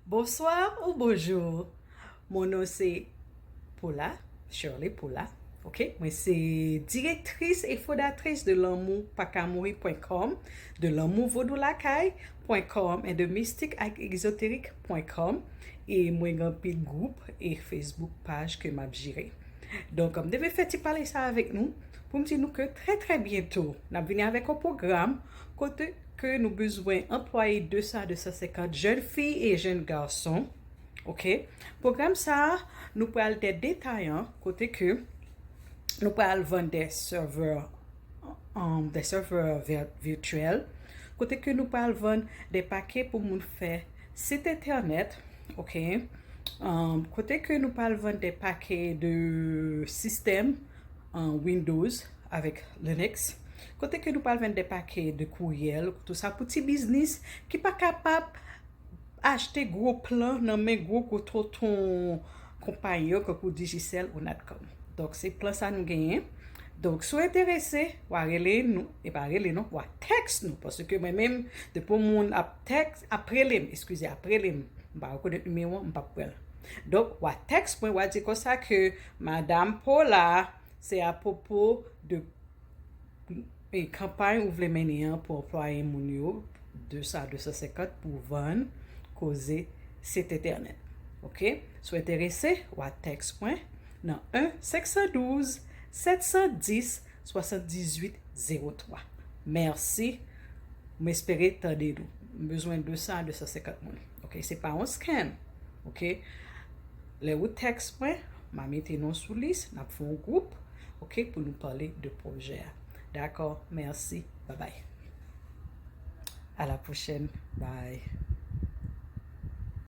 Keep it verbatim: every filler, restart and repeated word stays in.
Bonsoir ou bonjour. Mon nom c'est Paula, Shirley Paula. Ok, mwen se direktris e fondatris de lanmou pa ka mouri pwen kòm, de lanmou vodou lakay pwen kòm e de mistik ak egzoterik pwen kòm. E mwen gen anpil gwoup e Facebook paj ke m ap jere. Donk, m te vle fè ti pale sa avèk nou pou m di nou ke trè trè byento n ap vini avèk yon pwogram kote ke nou bezwen anplwaye de san a de san senkant jèn fi e jèn gason. Ok, pwogram sa a, nou pral de detayan kote ke nou pral vann de servè, um, de servè vir- virtyèl, kote ke nou pral vann de pake pou moun fè sit entènèt. Ok, um, kote ke nou pral vann de pake de sistèm an Windows avèk Linux, kote ke nou pral vann de pake de kouryèl, tou sa pou ti biznis ki pa kapab achte gwo plan nan men gwo gwo tonton konpayi yo, kankou Digicel ou Natcom. Donk, se plan sa nou genyen. Donk, si w enterese, w a rele nou, e pa rele nou, w a tèks nou, paske mwen menm, depi yon moun ap tèks, ap rele m, eskize, ap rele m, m pa rekonèt nimewo an, m p ap pran l. Donk, w a tèks mwen, w a di konsa ke Madam Paula, se apwopo de e kanpay ou vle mennen an pou anplwaye moun yo, de san a de san senkant pou vann, koze, sit entènèt. Ok? Si w enterese, w a tèks mwen nan en senk san douz, sèt san dis, swasanndizwit zewo twa. Mèsi. M espere tande nou. M bezwen de san a de san senkant moun. Ok? Se pa yon scam. Ok? Lè ou tèks mwen, m a mete non sou lis, n ap fè yon gwoup, ok, pou nou pale de pwojè a. Dakò, mèsi, babay. A la pwochèn, bye.